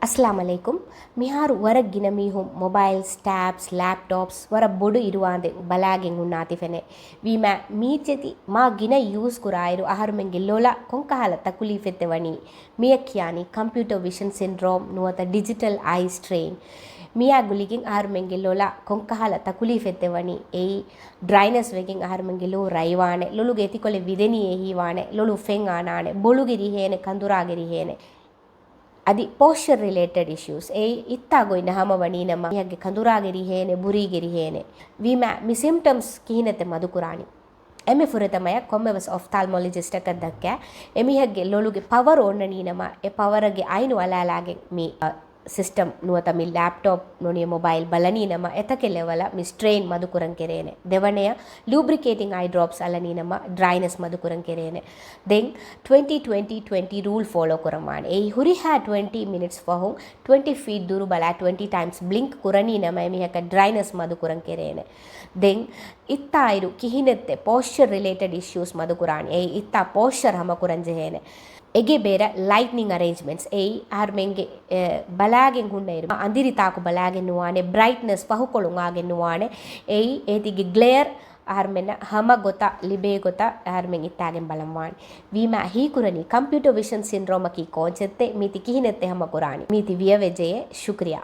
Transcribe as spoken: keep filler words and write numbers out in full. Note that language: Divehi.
އައްސަލާމު ޢަލައިކުމް. މިހާރު ވަރަށް ގިނަ މީހުން މޮބައިލްސް، ޓޭބްސް، ލެޕްޓޮޕްސް ވަރަށް ބޮޑު އިރުވާނދެން ބަލާގެން ހުންނާތި ފެނޭ. ވީމާ މީ ޖެތި މާ ގިނަ ޔޫސް ކުރާއިރު އަހަރުމެންގެ ލޮލަށް ކޮންކަހަލަ ތަކުލީފެއްތެ ވަނީ؟ މިއަށް ކިޔާނީ ކަމްޕިއުޓަރ ވިޝަން ސިންޑްރޯމް ނުވަތަ ޑިޖިޓަލް އައި ސްޓްރެއިން. މިއާ ގުޅިގެން އަހަރުމެންގެ ލޮލަށް ކޮންކަހަލަ ތަކުލީފެއްތެ ވަނީ؟ އެއީ ޑްރައިނަސް ވެގެން އަހަރުމެންގެ ލޯ ރަތްވާނެ، ލޮލުގެ އެތިކޮޅެއް ވިދެނީ އެހީވާނެ، ލޮލު ފެން އާނާނެ، ބޮލުގެ ރިހޭނެ، ކަނދުރާގެ ރިހޭނެ. އަދި ޕޯސްޗަރ ރިލޭޓެޑް އިޝޫސް. އެއީ އިއްތާ ގޮތް ނަހަމަ ވަނީނަމަ މީހެއްގެ ކަނދުރާގެ ރިހޭނެ، ބުރީގެ ރިހޭނެ. ވީމާ މި ސިމްޕްޓަމްސް ކިހިނެއްތެ މަދުކުރާނީ؟ އެންމެ ފުރަތަމަޔަށް ކޮންމެވެސް އޮފްތާލްމޮލޮޖިސްޓަކަށް ދައްކާ. އެމީހެއްގެ ލޮލުގެ ޕަވަރު އޮންނަނީނަމަ އެ ޕަވަރގެ އައިނު އަޅާލާގެން މި ސިސްޓަމް ނުވަތަ މި ލެޕްޓޮޕް ނޫނީ މޮބައިލް ބަލަނީނަމަ އެތަކެއް ލެވަލަށް މި ސްޓްރެއިން މަދުކުރަން ކެރޭނެ. ދެވަނަޔަށް ލޫބްރިކޭޓިން އައި ޑްރޮޕްސް އަޅަނީނަމަ ޑްރައިނަސް މަދުކުރަން ކެރޭނެ. ދެން ޓްވެންޓީ ޓްވެންޓީ ޓްވެންޓީ ރޫލް ފޯލޯ ކުރަން ވާނެ. އެއީ ހުރިހާ ޓްވެންޓީ މިނިޓްސް ފަހުން ޓްވެންޓީ ފީޓް ދުރު ބަލާ ޓްވެންޓީ ޓައިމްސް ބްލިންކް ކުރަނީނަމަ އެމީހަކަށް ޑްރައިނަސް މަދުކުރަން ކެރޭނެ. ދެން އިއްތާއިރު ކިހިނެއްތެ ޕޯސްޗަރ ރިލޭޓެޑް އިޝޫސް މަދުކުރާނީ؟ އެއީ އިއްތާ ޕޯސްޗަރ ހަމަކުރަން ޖެހޭނެ. އެގެ ބޭރަށް ލައިޓްނިން އަރޭންޖްމަންޓްސް. އެއީ އަހަރުމެންގެ، އެ، ބަލާގެން ހުންނައިރު އަނދިރި ތާކު ބަލާގެން ނުވާނެ، ބްރައިޓްނަސް ފަހުކޮޅުން އާގެން ނުވާނެ. އެއީ އޭތިގެ ގްލެއަރ އަހަރުމެންނަށް ހަމަ ގޮތަށް ލިބޭ ގޮތަށް އަހަރުމެން އިއްތާގެން ބަލަން ވާނެ. ވީމާ ހީކުރަނީ ކަމްޕިއުޓަރ ވިޝަން ސިންޑްރޯމަކީ ކޯޗެއްތެ؟ މީތި ކިހިނެއްތެ ހަމަ ކުރާނީ؟ މީތި ވިޔަވެޖެޔޭ. ޝުކްރިޔާ.